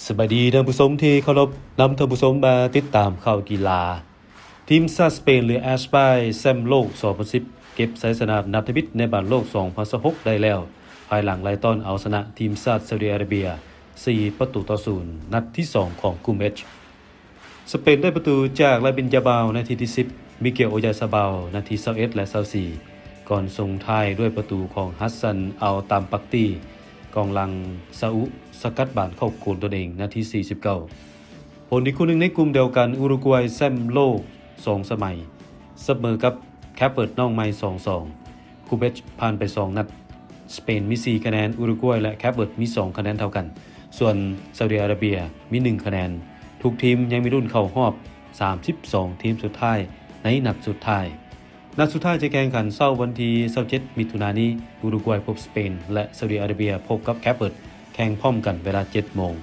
ສະບາຍດີທ່ານຜູ້ຊົມທີ່ເຄົາລົບ, ນຳທ່ານຜູ້ຊົມມາຕິດຕາມຂ່າວກິລາ. ທີມຊາດສະເປນ ຫຼື ແອັດສະປາຍ ແຊ້ມໂລກສອງພັນສິບ ເກັບໄຊຊະນະນັດທຳອິດໃນບານໂລກສອງພັນຊາວຫົກໄດ້ແລ້ວ, ພາຍຫຼັງໄລ່ຕ້ອນເອົາຊະນະທີມຊາດຊາອຸດີອາຣະເບຍ ສີ່ປະຕູຕໍ່ສູນ ນັດທີສອງຂອງກຸ່ມ H. ສະເປນໄດ້ປະຕູຈາກລາມິນ ຢາມາລ ນາທີທີສິບ, ມິເກວ ໂອຢາຊາບາວ ນາທີຊາວເອັດ ແລະ ຊາວສີ່ ກ່ອນສົ່ງທ້າຍດ້ວຍປະຕູຂອງ ຮັດຊັນ ອັລຕາມປັກຕີ ກອງຫຼັງຊາອຸ ສະກັດບານເຂົ້າໂກນຕົນເອງ ນາທີສີ່ສິບເກົ້າ. ຜົນອີກຄູ່ໜຶ່ງໃນກຸ່ມດຽວກັນ ອຸຣຸກວາຍ ແຊ້ມໂລກສອງສະໄໝ ສະເໝີກັບ ເຄບເວີດ ນ້ອງໃໝ່ ສອງສອງ. ກຸ່ມ H ຜ່ານໄປສອງນັດ, ສະເປນມີສີ່ຄະແນນ, ອຸຣຸກວາຍ ແລະ ເຄບເວີດ ມີສອງຄະແນນເທົ່າກັນ, ສ່ວນຊາອຸດີອາຣະເບຍມີໜຶ່ງຄະແນນ. ທຸກທີມຍັງມີລຸ້ນເຂົ້າຮອບສາມສິບສອງທີມສຸດທ້າຍໃນນັດສຸດທ້າຍ. ນັດສຸດທ້າຍຈະແຂ່ງຂັນເຊົ້າວັນທີຊາວເຈັດ ມິຖຸນານີ້, ອຸຣຸກວາຍພົບສະເປນ ແລະ ຊາອຸດີອາຣະເບຍພົບກັບເຄບເວີດ ແຂ່ງພ້ອມກັນເວລາເຈັດໂມງ.